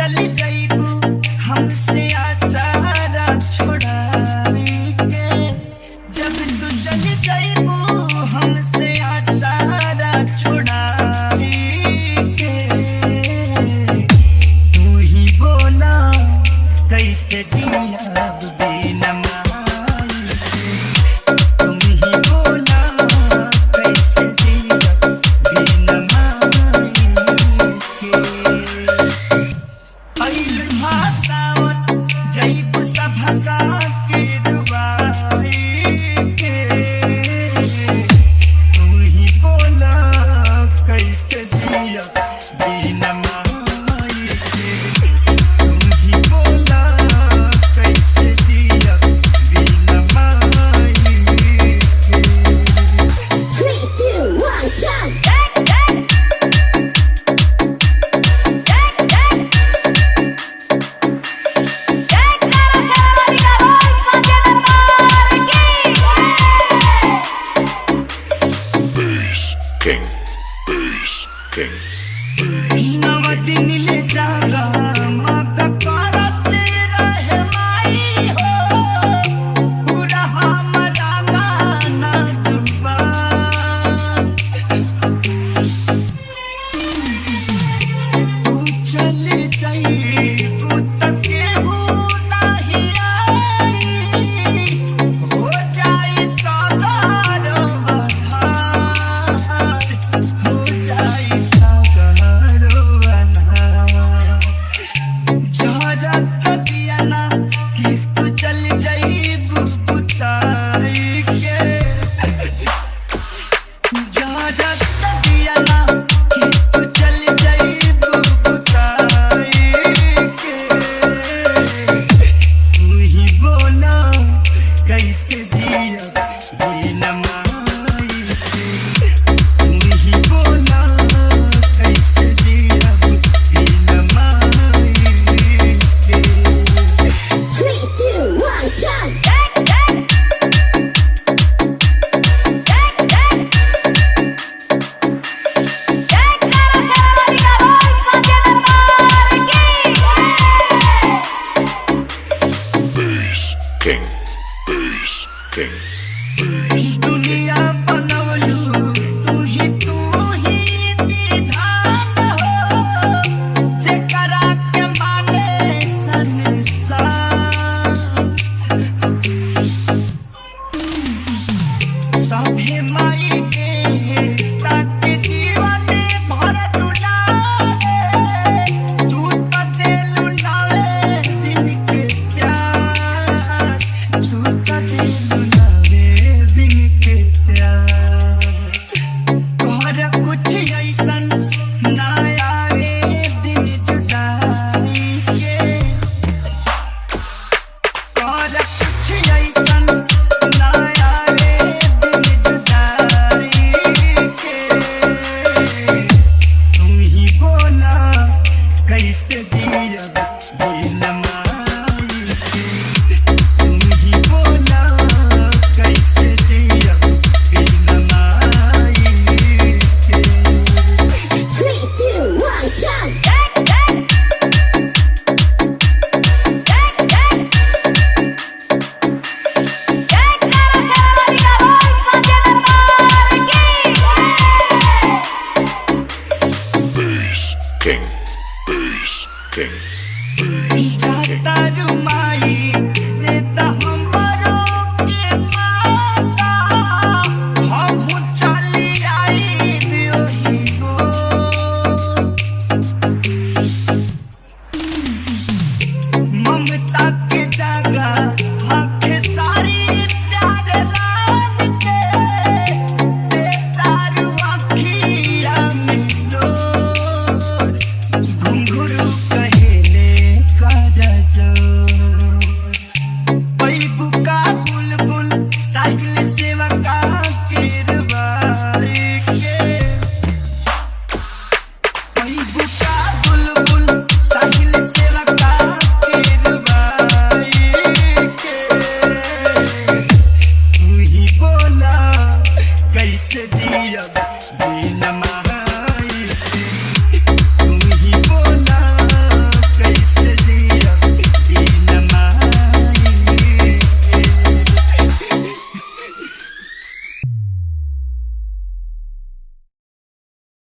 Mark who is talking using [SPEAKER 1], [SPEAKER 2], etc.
[SPEAKER 1] चली जाइबू हमसे आचारा छोड़ाई के, जब तू चली जाइबू हमसे आचारा छोड़ाई के, तू ही बोला कैसे जिया बिना माई के, तुम ही बोला कैसे जिया बिना माई के। अइल भाषावत जैब सभका के दुआई के, तू ही बोला कैसे जिया बिना माई के, तू ही बोला कैसे जिया बिना माई के।
[SPEAKER 2] 3, 2, 1, go!
[SPEAKER 3] Bass King. Bass King. Bass.
[SPEAKER 1] नव दिन ले जागा माता करत रहे माई हो, पूरा हमारा गाना दुबा। तू चली जाई तू तक केहू नाही आई, हो जाई सागर बधार, हो जाई सागर बधार। झरत दिया ना कि तू चल जाई बुताई के, झरत दिया ना कि तू चल जाई बुताई के, तू ही बोला कैसे जिया बिना माई के, तू ही बोला कैसे जिया बिना माई के।
[SPEAKER 2] 3, 2, 1, go!
[SPEAKER 3] Bass King. Bass King. Bass.
[SPEAKER 1] दुनिया बनवलू तू ही विधान हो, जेकरा के माने संसार। सभे माई के ताके जीवन भर दुलारे, तू तो दिल लावे दिल के प्यार, तू तो दिल लावे दिल के प्यार। कर कुछ ऐसन ना आवे दिल जुदाई के, कर कुछ ऐसन ना आवे दिल जुदाई के, तुम ही बोला कैसे जिया बिना माई के, तुम ही बोला कैसे जिया बिना माई के।
[SPEAKER 2] 3, 2, 1, go!
[SPEAKER 3] Bass King. Bass King.